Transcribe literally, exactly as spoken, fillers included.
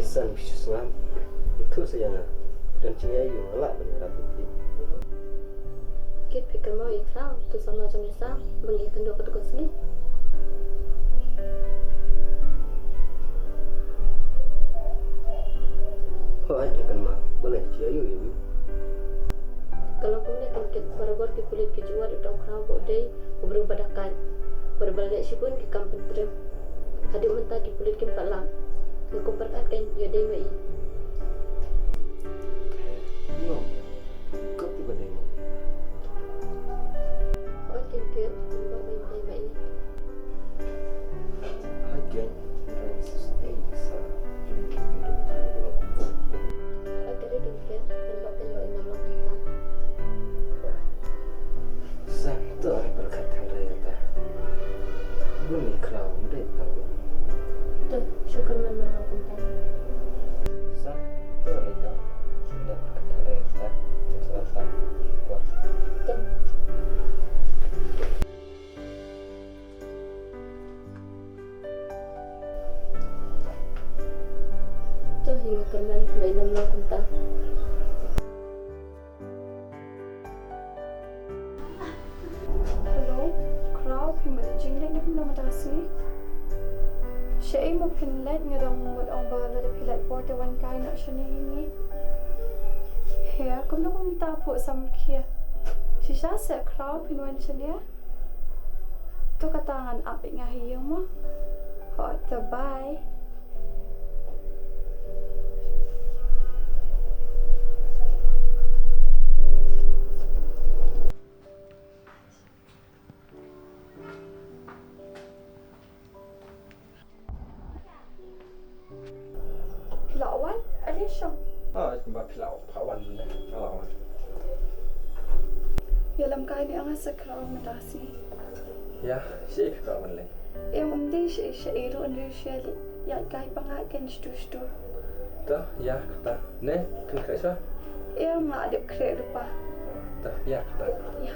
San phi sngap. Ïathuh sa ïa nga. Don jingïaid ïa nga lah ban ïarap ïa phi. Kit phi kynmaw ïa Khraw, tu samla jong Lisa, ba ngi kynduh katto ka sngi. Hooid, nga kynmaw. Balei, jingïaid ïa u? Ka long kumne Khraw, barabor ki pulit ki ju wad u dong Khraw ba u dei u briew ba dakait. Bad ba la leh shibun ki kam pyntriem. Hadien mynta ki pulit kim pat lap. Nga kum pyrkhat kein ïa dei ma i. Nga ong ïa, kap tu ka dei ma i. Hooid kein, kein, nga ong ba dei ma i. Hooid kein, nga ong sa ei sa. Hooid kein, kein, nga ong ba dei ma i. Sa, to ai pyrkhat than re ta. Bun ni Khraw, dei ta. To, shukor man man kumta. Sa, to le ta. Dei pyrkhat than re ta. Sa ta. Kwa. To. To hi nga kyrmen, ba ïa nam long kumta. Hello, Khraw, phi mut jingleit ne kumno mynta ka sngi? Shaei mo phin leit, nga dang mut ong ba lada phi leit por te wan kai noh shane ïa ngi. He, kumno kumta phuh samrkhie. Shisha seh Khraw phin wan shane. To kata ngan ap ïa nga ha ïing mo. Hooid, to bye. Phi la wan? Ale shong. Ah, kumba phi la wan ne. Nga la wan. Ïalam kai ne nga sa Khraw mynta ka sngi. Ïa, shaei phi kwah wan leh? Em, ym dei shaei shaei ruh, ynda shu ïa kai ba nga ken shtu shtu. To, ïa kata. Ne, phin khreh shuwa? Em, nga dep khreh lypa. To, ïa kata. Ïa.